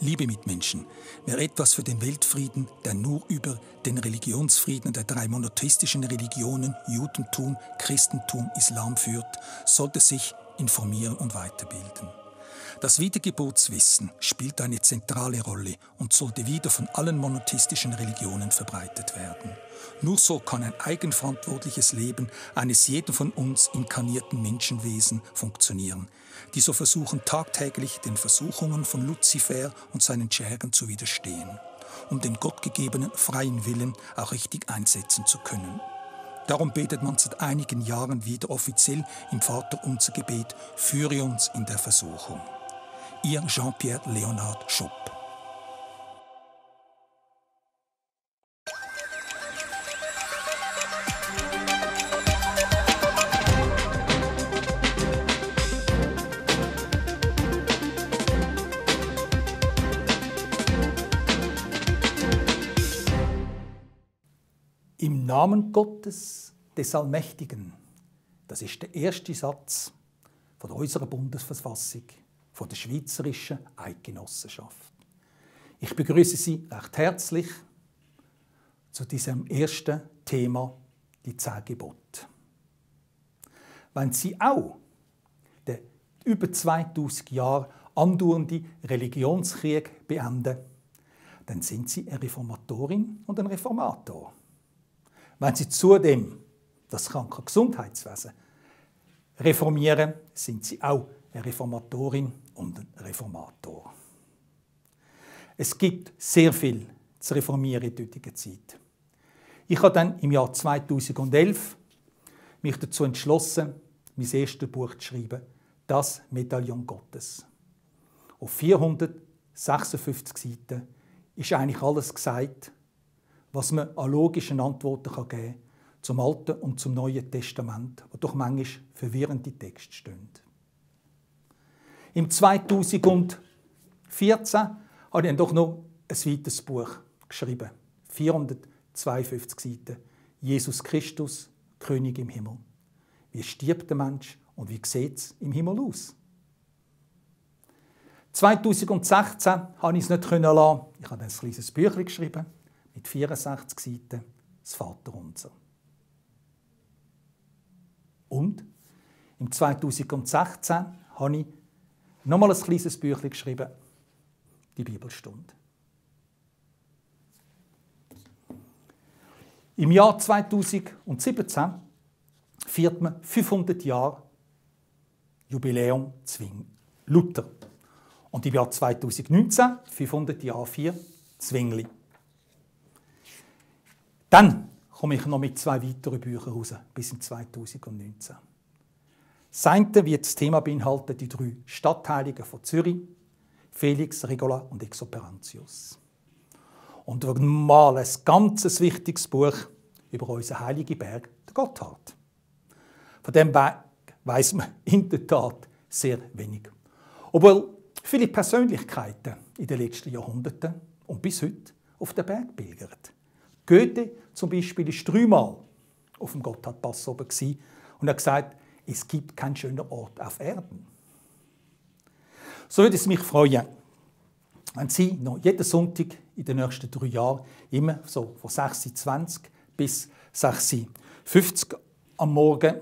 Liebe Mitmenschen, wer etwas für den Weltfrieden, der nur über den Religionsfrieden der drei monotheistischen Religionen Judentum, Christentum, Islam führt, sollte sich informieren und weiterbilden. Das Wiedergeburtswissen spielt eine zentrale Rolle und sollte wieder von allen monotheistischen Religionen verbreitet werden. Nur so kann ein eigenverantwortliches Leben eines jeden von uns inkarnierten Menschenwesen funktionieren, die so versuchen tagtäglich den Versuchungen von Luzifer und seinen Schergen zu widerstehen, um den gottgegebenen freien Willen auch richtig einsetzen zu können. Darum betet man seit einigen Jahren wieder offiziell im Vaterunser-Gebet: Führe uns in der Versuchung. Ihr Jean-Pierre Leonhard Schupp. Im Namen Gottes, des Allmächtigen. Das ist der erste Satz von unserer Bundesverfassung, von der Schweizerischen Eidgenossenschaft. Ich begrüße Sie recht herzlich zu diesem ersten Thema, die 10 Gebote. Wenn Sie auch den über 2000 Jahre andauernde Religionskrieg beenden, dann sind Sie eine Reformatorin und ein Reformator. Wenn Sie zudem das Krankengesundheitswesen reformieren, sind Sie auch eine Reformatorin und ein Reformator. Es gibt sehr viel zu reformieren in der heutigen Zeit. Ich habe dann im Jahr 2011 mich dazu entschlossen, mein erstes Buch zu schreiben, «Das Medaillon Gottes». Auf 456 Seiten ist eigentlich alles gesagt, was man an logischen Antworten geben kann zum Alten und zum Neuen Testament, wo doch manchmal verwirrende Texte stehen. Im 2014 habe ich dann doch noch ein weiteres Buch geschrieben. 452 Seiten. «Jesus Christus, König im Himmel». Wie stirbt der Mensch und wie sieht es im Himmel aus? 2016 konnte ich es nicht lassen. Ich habe ein kleines Büchlein geschrieben, mit 64 Seiten, das Vaterunser. Und im 2016 habe ich nochmal ein kleines Büchlein geschrieben, die Bibelstunde. Im Jahr 2017 feiert man 500 Jahre Jubiläum Luther. Und im Jahr 2019 500 Jahre für Zwingli. Dann komme ich noch mit 2 weiteren Büchern raus, bis in 2019. Das eine wird das Thema beinhalten, die 3 Stadtheiligen von Zürich, Felix, Regola und Exoperantius. Und mal ein ganz wichtiges Buch über unseren heiligen Berg, den Gotthard. Von dem weiss man in der Tat sehr wenig. Obwohl viele Persönlichkeiten in den letzten Jahrhunderten und bis heute auf den Berg pilgern. Goethe zum Beispiel war 3-mal auf dem Gotthardpass oben und hat gesagt, es gibt keinen schönen Ort auf Erden. So würde es mich freuen, wenn Sie noch jeden Sonntag in den nächsten 3 Jahren immer so von 6:20 bis 6:50 am Morgen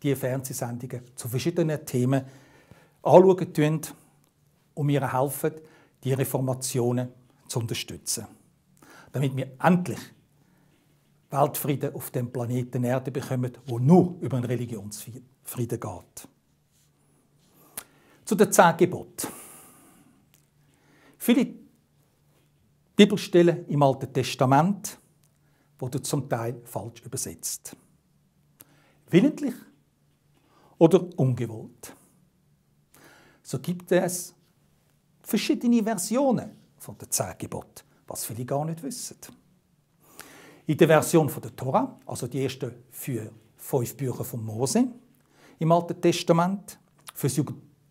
die Fernsehsendungen zu verschiedenen Themen anschauen und mir helfen, die Reformationen zu unterstützen. Damit wir endlich Weltfrieden auf dem Planeten Erde bekommen, wo nur über den Religionsfrieden geht. Zu den 10 Geboten. Viele Bibelstellen im Alten Testament wurden zum Teil falsch übersetzt. Willentlich oder ungewollt. So gibt es verschiedene Versionen von den 10 Geboten, was viele gar nicht wissen. In der Version der Tora, also die ersten 5 Bücher von Mose im Alten Testament, für das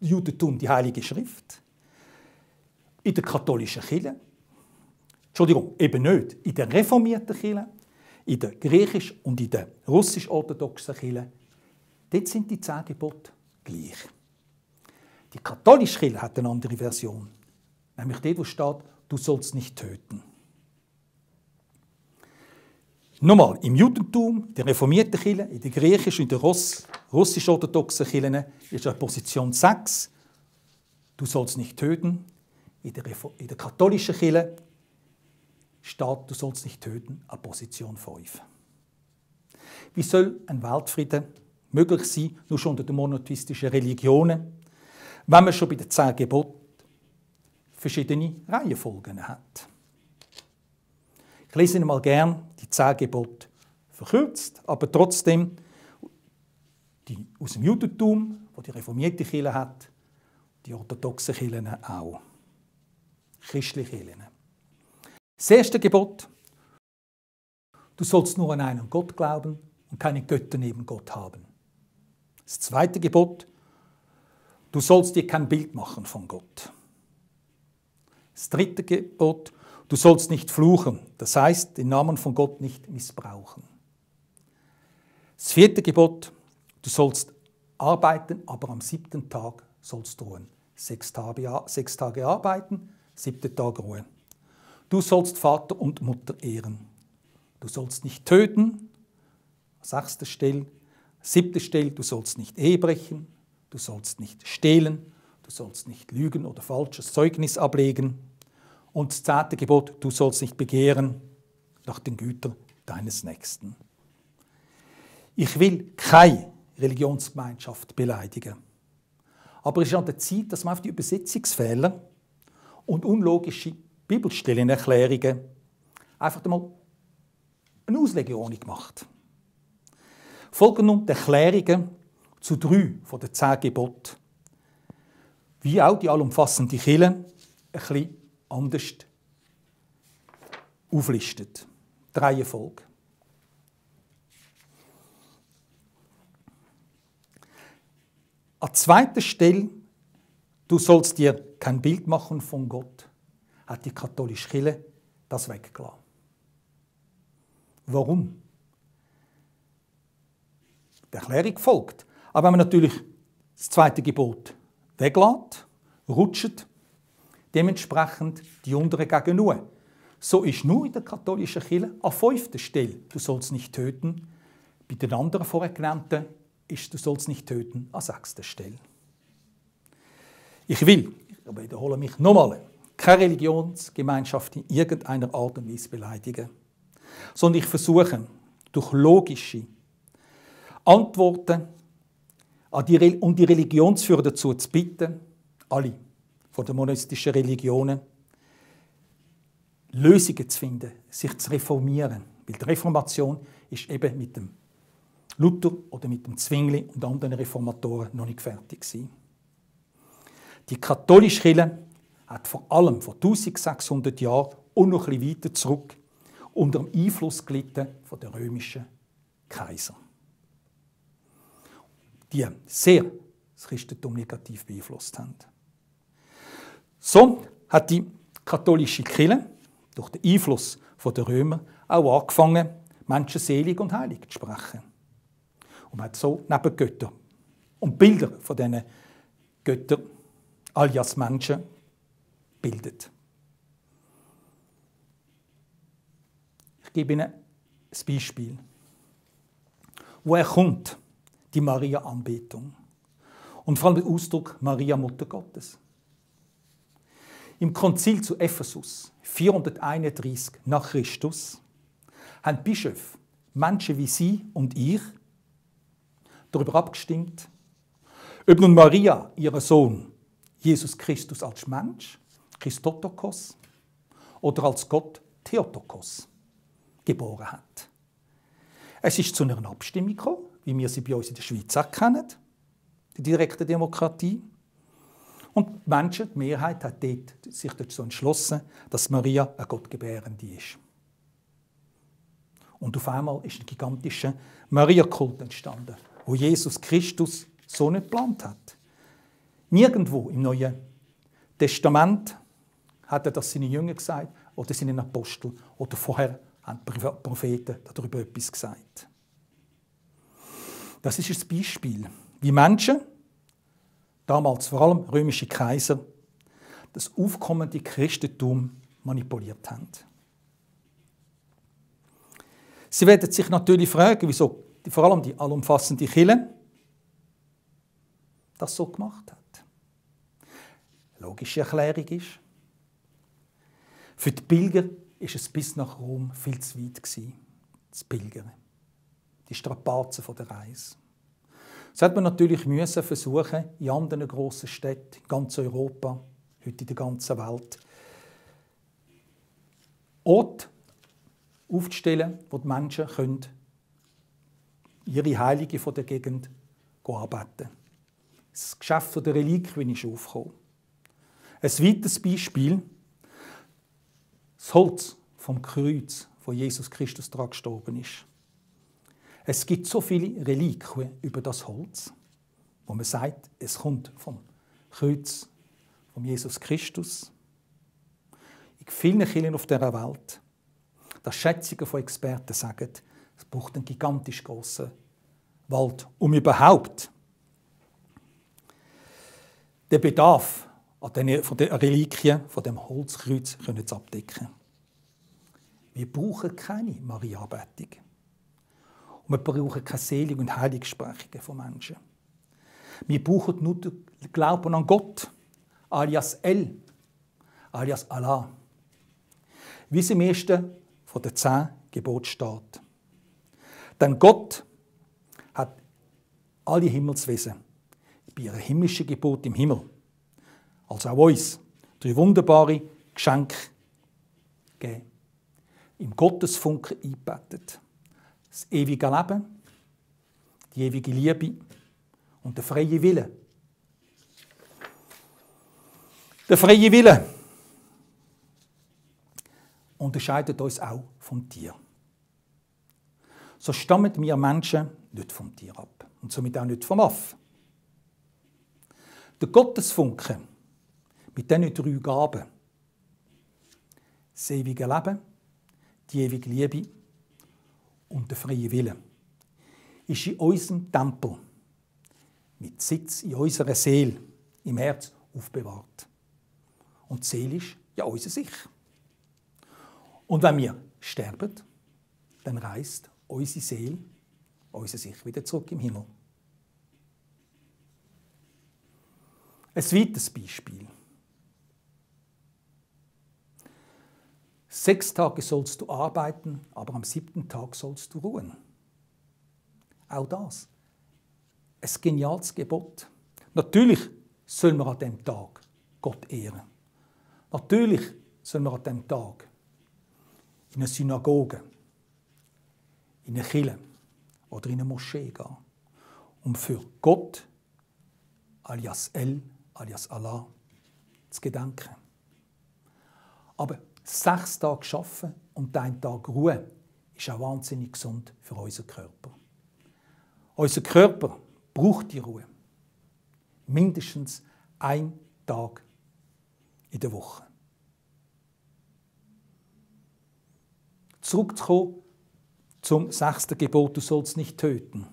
Judentum die Heilige Schrift, in der katholischen Kirche, eben nicht, in der reformierten Kirche, in der griechisch- und in der russisch-orthodoxen Kirche, dort sind die 10 Gebote gleich. Die katholische Kirche hat eine andere Version. Nämlich dort, wo steht, du sollst nicht töten. Nochmal, im Judentum, in der reformierten Kirche, in der griechischen und der russisch-orthodoxen Kirche ist Position 6, du sollst nicht töten. In der katholischen Kirche steht, du sollst nicht töten, an Position 5. Wie soll ein Weltfrieden möglich sein, nur schon unter den monotheistischen Religionen, wenn man schon bei den 10 Geboten verschiedene Reihenfolgen hat? Ich lese Ihnen mal gerne die 10 Gebote verkürzt, aber trotzdem die aus dem Judentum, die die reformierte Kirche hat, die orthodoxen Kirchen auch. Christliche Kirchen. Das erste Gebot: Du sollst nur an einen Gott glauben und keine Götter neben Gott haben. Das zweite Gebot: Du sollst dir kein Bild machen von Gott. Das dritte Gebot: Du sollst nicht fluchen, das heißt, den Namen von Gott nicht missbrauchen. Das vierte Gebot: Du sollst arbeiten, aber am 7. Tag sollst du ruhen. 6 Tage arbeiten, 7. Tag Ruhe. Du sollst Vater und Mutter ehren. Du sollst nicht töten. 6. Stelle. 7. Stelle, du sollst nicht Ehe brechen. Du sollst nicht stehlen. Du sollst nicht lügen oder falsches Zeugnis ablegen. Und das 10. Gebot, du sollst nicht begehren nach den Gütern deines Nächsten. Ich will keine Religionsgemeinschaft beleidigen. Aber es ist an der Zeit, dass man auf die Übersetzungsfehler und unlogische Bibelstellenerklärungen einfach einmal eine Auslegeordnung macht. Folgen nun die Erklärungen zu 3 von den 10 Geboten, wie auch die allumfassende Kirche ein bisschen anders auflistet. Die Reihenfolge. An zweiter Stelle, du sollst dir kein Bild machen von Gott, hat die katholische Kirche das weggelassen. Warum? Die Erklärung folgt. Aber wenn man natürlich das 2. Gebot weglässt, rutscht dementsprechend die unteren gegen nur. So ist nur in der katholischen Kirche an 5. Stelle, du sollst nicht töten. Bei den anderen vorher genannten ist, du sollst nicht töten, an 6. Stelle. Ich wiederhole mich nochmal, keine Religionsgemeinschaft in irgendeiner Art und Weise beleidigen, sondern ich versuche, durch logische Antworten die Religionsführer dazu zu bitten, alle von den monistischen Religionen, Lösungen zu finden, sich zu reformieren. Weil die Reformation ist eben mit dem Luther oder mit dem Zwingli und anderen Reformatoren noch nicht fertig gewesen. Die katholische Kirche hat vor allem vor 1600 Jahren und noch ein bisschen weiter zurück unter dem Einfluss gelitten von den römischen Kaisern, die sehr das Christentum negativ beeinflusst haben. So hat die katholische Kirche durch den Einfluss der Römer auch angefangen, Menschen selig und heilig zu sprechen. Und man hat so neben Götter und Bilder von diesen Göttern alias Menschen bildet. Ich gebe Ihnen ein Beispiel. Woher kommt die Maria-Anbetung? Und vor allem der Ausdruck Maria, Mutter Gottes. Im Konzil zu Ephesus 431 nach Christus haben die Bischöfe, Menschen wie Sie und ich, darüber abgestimmt, ob nun Maria, ihren Sohn, Jesus Christus als Mensch, Christotokos, oder als Gott, Theotokos, geboren hat. Es ist zu einer Abstimmung gekommen, wie wir sie bei uns in der Schweiz auch kennen, die direkte Demokratie. Und die Menschen, die Mehrheit, hat sich dazu entschlossen, dass Maria eine Gottgebärende ist. Und auf einmal ist ein gigantischer Maria-Kult entstanden, wo Jesus Christus so nicht geplant hat. Nirgendwo im Neuen Testament hat er das seinen Jüngern gesagt oder seinen Aposteln oder vorher haben die Propheten darüber etwas gesagt. Das ist ein Beispiel, wie Menschen, damals vor allem römische Kaiser, das aufkommende Christentum manipuliert haben. Sie werden sich natürlich fragen, wieso vor allem die allumfassende Kirche das so gemacht hat. Eine logische Erklärung ist, für die Pilger war es bis nach Rom viel zu weit zu pilgern. Die Strapazen der Reise. Das hat man natürlich versuchen, in anderen grossen Städten, in ganz Europa, heute in der ganzen Welt, Orte aufzustellen, wo die Menschen ihre Heiligen von der Gegend anbeten können. Das Geschäft der Reliquien ist aufgekommen. Ein weiteres Beispiel: das Holz vom Kreuz, wo Jesus Christus daran gestorben ist. Es gibt so viele Reliquien über das Holz, wo man sagt, es kommt vom Kreuz von Jesus Christus. In vielen Kirchen auf dieser Welt, dass Schätzungen von Experten sagen, es braucht einen gigantisch grossen Wald, um überhaupt den Bedarf von den Reliquien, von dem Holzkreuz zu abdecken. Wir brauchen keine Mariaanbetung. Und wir brauchen keine Selig- und Heiligsprechungen von Menschen. Wir brauchen nur den Glauben an Gott, alias El, alias Allah. Wie es im ersten von den 10 Geboten steht. Denn Gott hat alle Himmelswesen bei ihren himmlischen Geboten im Himmel, also auch uns, 3 wunderbare Geschenke gegeben. Im Gottesfunken eingebettet. Das ewige Leben, die ewige Liebe und der freie Wille. Der freie Wille unterscheidet uns auch vom Tier. So stammen wir Menschen nicht vom Tier ab und somit auch nicht vom Affen. Der Gottesfunke mit diesen 3 Gaben, das ewige Leben, die ewige Liebe und der freie Wille, ist in unserem Tempel mit Sitz in unserer Seele, im Herz aufbewahrt. Und die Seele ist ja unser Ich. Und wenn wir sterben, dann reist unsere Seele, unser Ich wieder zurück im Himmel. Ein weiteres Beispiel. 6 Tage sollst du arbeiten, aber am 7. Tag sollst du ruhen. Auch das. Ein geniales Gebot. Natürlich sollen wir an diesem Tag Gott ehren. Natürlich sollen wir an diesem Tag in eine Synagoge, in eine Kirche oder in eine Moschee gehen, um für Gott, alias El, alias Allah, zu gedenken. Aber 6 Tage arbeiten und einen Tag Ruhe ist auch wahnsinnig gesund für unseren Körper. Unser Körper braucht die Ruhe. Mindestens 1 Tag in der Woche. Zurückzukommen zum 6. Gebot, du sollst nicht töten.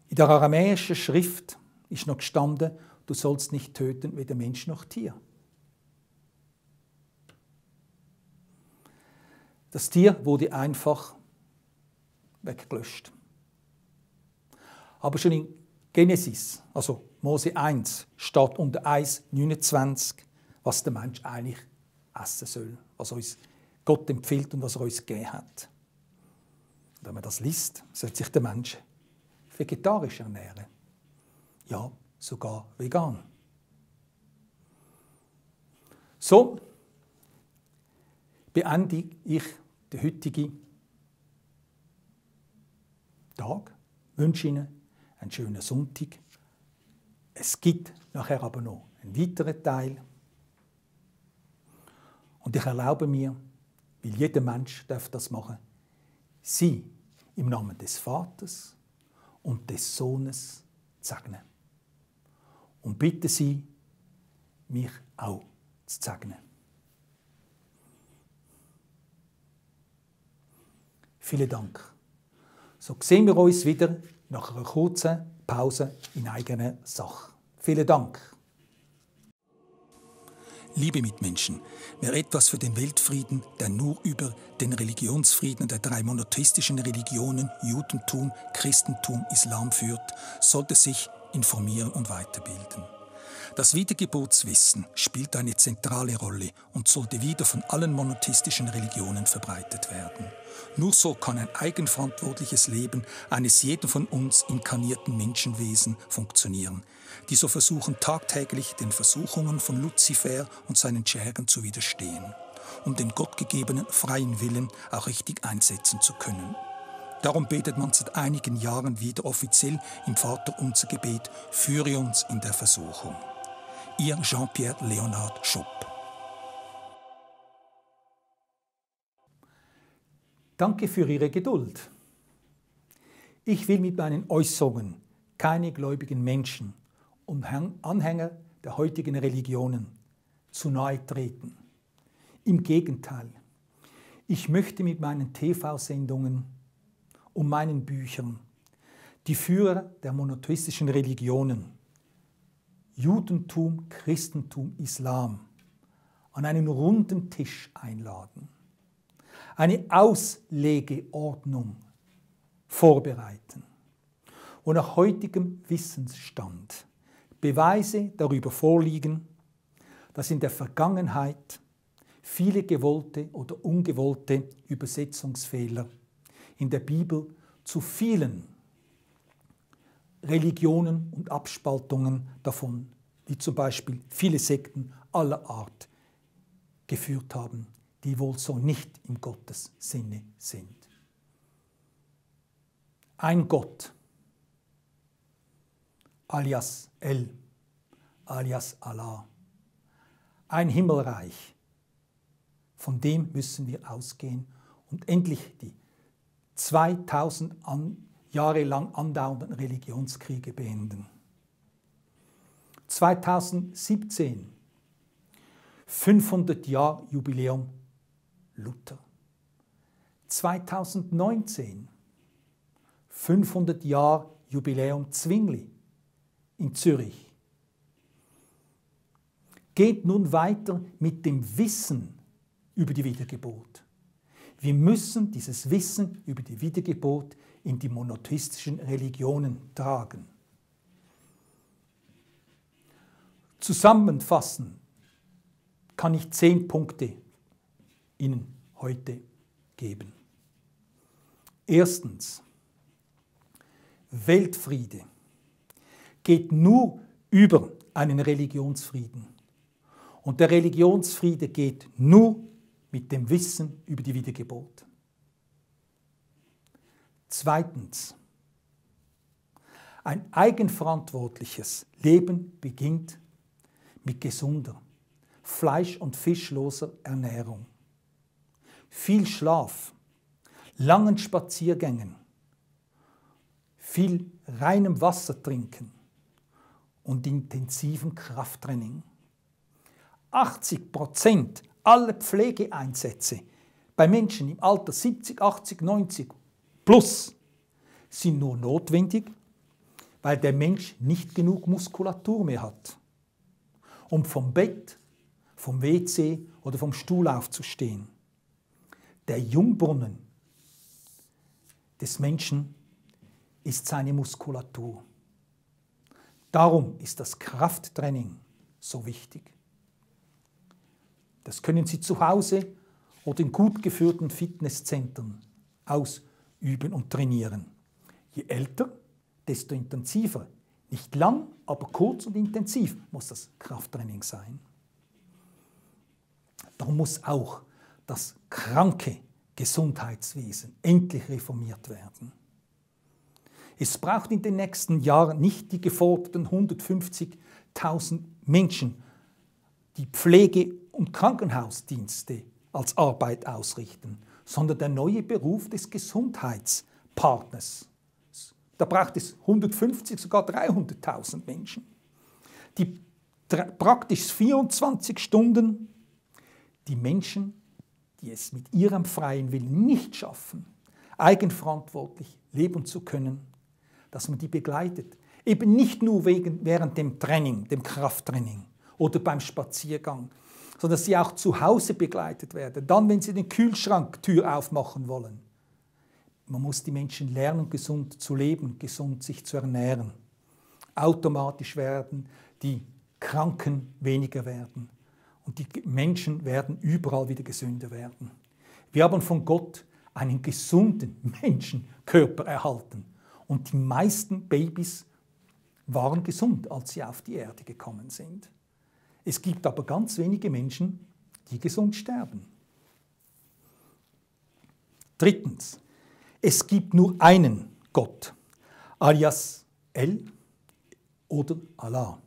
In der aramäischen Schrift ist noch gestanden, du sollst nicht töten, weder Mensch noch Tier. Das Tier wurde einfach weggelöscht. Aber schon in Genesis, also Mose 1, steht unter 1,29, was der Mensch eigentlich essen soll, was uns Gott empfiehlt und was er uns gegeben hat. Und wenn man das liest, sollte sich der Mensch vegetarisch ernähren. Ja, sogar vegan. So beende ich den heutigen Tag. Ich wünsche Ihnen einen schönen Sonntag. Es gibt nachher aber noch einen weiteren Teil. Und ich erlaube mir, weil jeder Mensch darf das machen, Sie im Namen des Vaters und des Sohnes zu segnen. Und bitte Sie, mich auch zu segnen. Vielen Dank. So sehen wir uns wieder nach einer kurzen Pause in eigener Sache. Vielen Dank. Liebe Mitmenschen, wer etwas für den Weltfrieden, der nur über den Religionsfrieden der 3 monotheistischen Religionen Judentum, Christentum, Islam führt, sollte sich informieren und weiterbilden. Das Wiedergeburtswissen spielt eine zentrale Rolle und sollte wieder von allen monotheistischen Religionen verbreitet werden. Nur so kann ein eigenverantwortliches Leben eines jeden von uns inkarnierten Menschenwesen funktionieren, die so versuchen tagtäglich den Versuchungen von Luzifer und seinen Schergen zu widerstehen, um den gottgegebenen freien Willen auch richtig einsetzen zu können. Darum betet man seit einigen Jahren wieder offiziell im Vaterunser-Gebet: Führe uns in der Versuchung. Ihr Jean-Pierre Leonhard Schupp. Danke für Ihre Geduld. Ich will mit meinen Äußerungen keine gläubigen Menschen und Anhänger der heutigen Religionen zu nahe treten. Im Gegenteil, ich möchte mit meinen TV-Sendungen und meinen Büchern die Führer der monotheistischen Religionen, Judentum, Christentum, Islam, an einen runden Tisch einladen, eine Auslegeordnung vorbereiten, wo nach heutigem Wissensstand Beweise darüber vorliegen, dass in der Vergangenheit viele gewollte oder ungewollte Übersetzungsfehler in der Bibel zu vielen Religionen und Abspaltungen davon, wie zum Beispiel viele Sekten aller Art, geführt haben, die wohl so nicht im Gottes Sinne sind. Ein Gott, alias El, alias Allah, ein Himmelreich, von dem müssen wir ausgehen und endlich die 2000 Jahre lang andauernden Religionskriege beenden. 2017, 500 Jahre Jubiläum Luther. 2019, 500 Jahre Jubiläum Zwingli in Zürich. Geht nun weiter mit dem Wissen über die Wiedergeburt. Wir müssen dieses Wissen über die Wiedergeburt in die monotheistischen Religionen tragen. Zusammenfassen kann ich 10 Punkte Ihnen heute geben. Erstens, Weltfriede geht nur über einen Religionsfrieden. Und der Religionsfriede geht nur mit dem Wissen über die Wiedergeburt. Zweitens, ein eigenverantwortliches Leben beginnt mit gesunder, fleisch- und fischloser Ernährung. Viel Schlaf, langen Spaziergängen, viel reinem Wasser trinken und intensivem Krafttraining. 80% aller Pflegeeinsätze bei Menschen im Alter 70, 80, 90 plus sind nur notwendig, weil der Mensch nicht genug Muskulatur mehr hat, um vom Bett, vom WC oder vom Stuhl aufzustehen. Der Jungbrunnen des Menschen ist seine Muskulatur. Darum ist das Krafttraining so wichtig. Das können Sie zu Hause oder in gut geführten Fitnesszentren ausüben und trainieren. Je älter, desto intensiver. Nicht lang, aber kurz und intensiv muss das Krafttraining sein. Darum muss auch das kranke Gesundheitswesen endlich reformiert werden. Es braucht in den nächsten Jahren nicht die geforderten 150.000 Menschen, die Pflege- und Krankenhausdienste als Arbeit ausrichten, sondern der neue Beruf des Gesundheitspartners. Da braucht es 150, sogar 300.000 Menschen, die praktisch 24 Stunden die Menschen, die es mit ihrem freien Willen nicht schaffen, eigenverantwortlich leben zu können, dass man die begleitet. Eben nicht nur während dem Training, dem Krafttraining oder beim Spaziergang, sondern dass sie auch zu Hause begleitet werden. Dann, wenn sie den Kühlschranktür aufmachen wollen. Man muss die Menschen lernen, gesund zu leben, gesund sich zu ernähren. Automatisch werden die Kranken weniger werden und die Menschen werden überall wieder gesünder werden. Wir haben von Gott einen gesunden Menschenkörper erhalten und die meisten Babys waren gesund, als sie auf die Erde gekommen sind. Es gibt aber ganz wenige Menschen, die gesund sterben. Drittens, es gibt nur einen Gott, alias El oder Allah.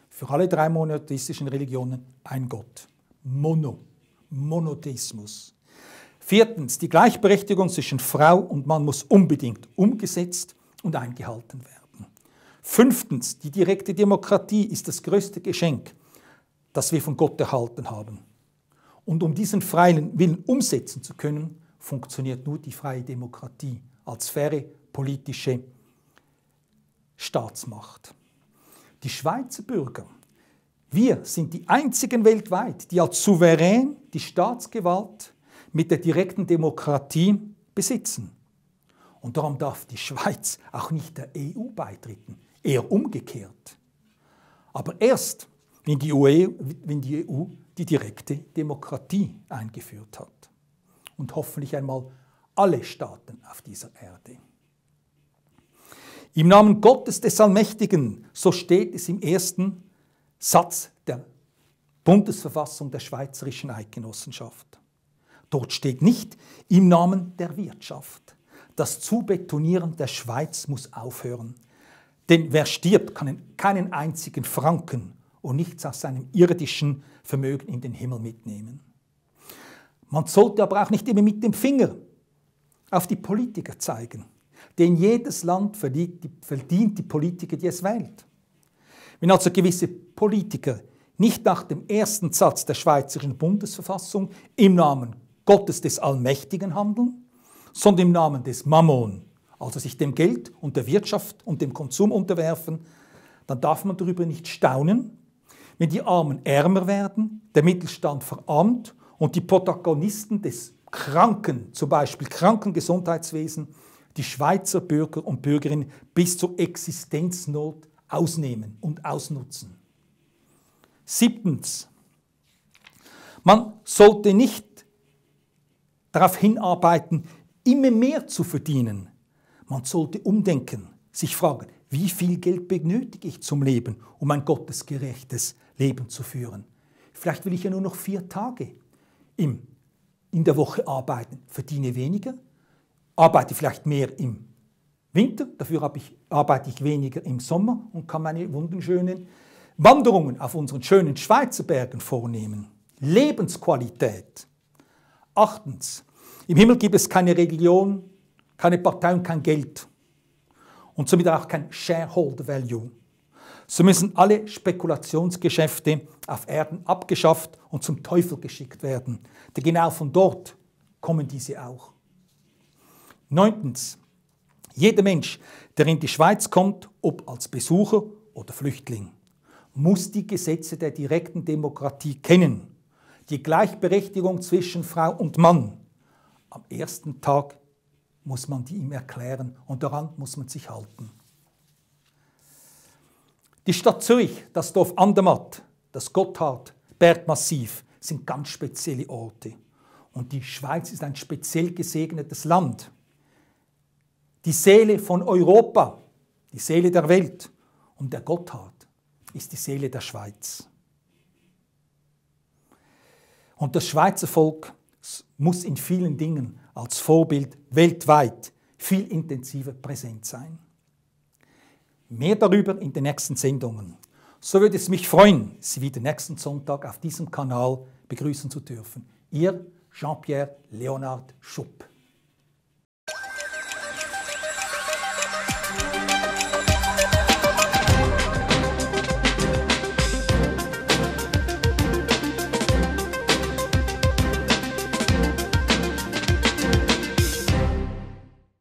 Für alle drei monotheistischen Religionen ein Gott. Monotheismus. Viertens, die Gleichberechtigung zwischen Frau und Mann muss unbedingt umgesetzt und eingehalten werden. Fünftens, die direkte Demokratie ist das größte Geschenk, das wir von Gott erhalten haben. Und um diesen freien Willen umsetzen zu können, funktioniert nur die freie Demokratie als faire politische Staatsmacht. Die Schweizer Bürger, wir sind die einzigen weltweit, die als Souverän die Staatsgewalt mit der direkten Demokratie besitzen. Und darum darf die Schweiz auch nicht der EU beitreten, eher umgekehrt. Aber erst, wenn die EU die direkte Demokratie eingeführt hat. Und hoffentlich einmal alle Staaten auf dieser Erde. Im Namen Gottes des Allmächtigen, so steht es im ersten Satz der Bundesverfassung der Schweizerischen Eidgenossenschaft. Dort steht nicht im Namen der Wirtschaft. Das Zubetonieren der Schweiz muss aufhören. Denn wer stirbt, kann keinen einzigen Franken und nichts aus seinem irdischen Vermögen in den Himmel mitnehmen. Man sollte aber auch nicht immer mit dem Finger auf die Politiker zeigen. Denn jedes Land verdient die Politiker, die es wählt. Wenn also gewisse Politiker nicht nach dem ersten Satz der Schweizerischen Bundesverfassung im Namen Gottes des Allmächtigen handeln, sondern im Namen des Mammon, also sich dem Geld und der Wirtschaft und dem Konsum unterwerfen, dann darf man darüber nicht staunen, wenn die Armen ärmer werden, der Mittelstand verarmt und die Protagonisten des Kranken, zum Beispiel Krankengesundheitswesen, die Schweizer Bürger und Bürgerinnen bis zur Existenznot ausnehmen und ausnutzen. Siebtens, man sollte nicht darauf hinarbeiten, immer mehr zu verdienen. Man sollte umdenken, sich fragen, wie viel Geld benötige ich zum Leben, um ein gottesgerechtes Leben zu führen. Vielleicht will ich ja nur noch 4 Tage in der Woche arbeiten, verdiene weniger, arbeite vielleicht mehr im Winter, dafür arbeite ich weniger im Sommer und kann meine wunderschönen Wanderungen auf unseren schönen Schweizer Bergen vornehmen. Lebensqualität. 8. Im Himmel gibt es keine Religion, keine Partei und kein Geld. Und somit auch kein Shareholder Value. So müssen alle Spekulationsgeschäfte auf Erden abgeschafft und zum Teufel geschickt werden. Denn genau von dort kommen diese auch. 9. Jeder Mensch, der in die Schweiz kommt, ob als Besucher oder Flüchtling, muss die Gesetze der direkten Demokratie kennen. Die Gleichberechtigung zwischen Frau und Mann. Am ersten Tag muss man die ihm erklären und daran muss man sich halten. Die Stadt Zürich, das Dorf Andermatt, das Gotthard, Bergmassiv sind ganz spezielle Orte. Und die Schweiz ist ein speziell gesegnetes Land. Die Seele von Europa, die Seele der Welt und der Gotthard ist die Seele der Schweiz. Und das Schweizer Volk muss in vielen Dingen als Vorbild weltweit viel intensiver präsent sein. Mehr darüber in den nächsten Sendungen. So würde es mich freuen, Sie wieder nächsten Sonntag auf diesem Kanal begrüßen zu dürfen. Ihr Jean-Pierre Leonhard Schupp.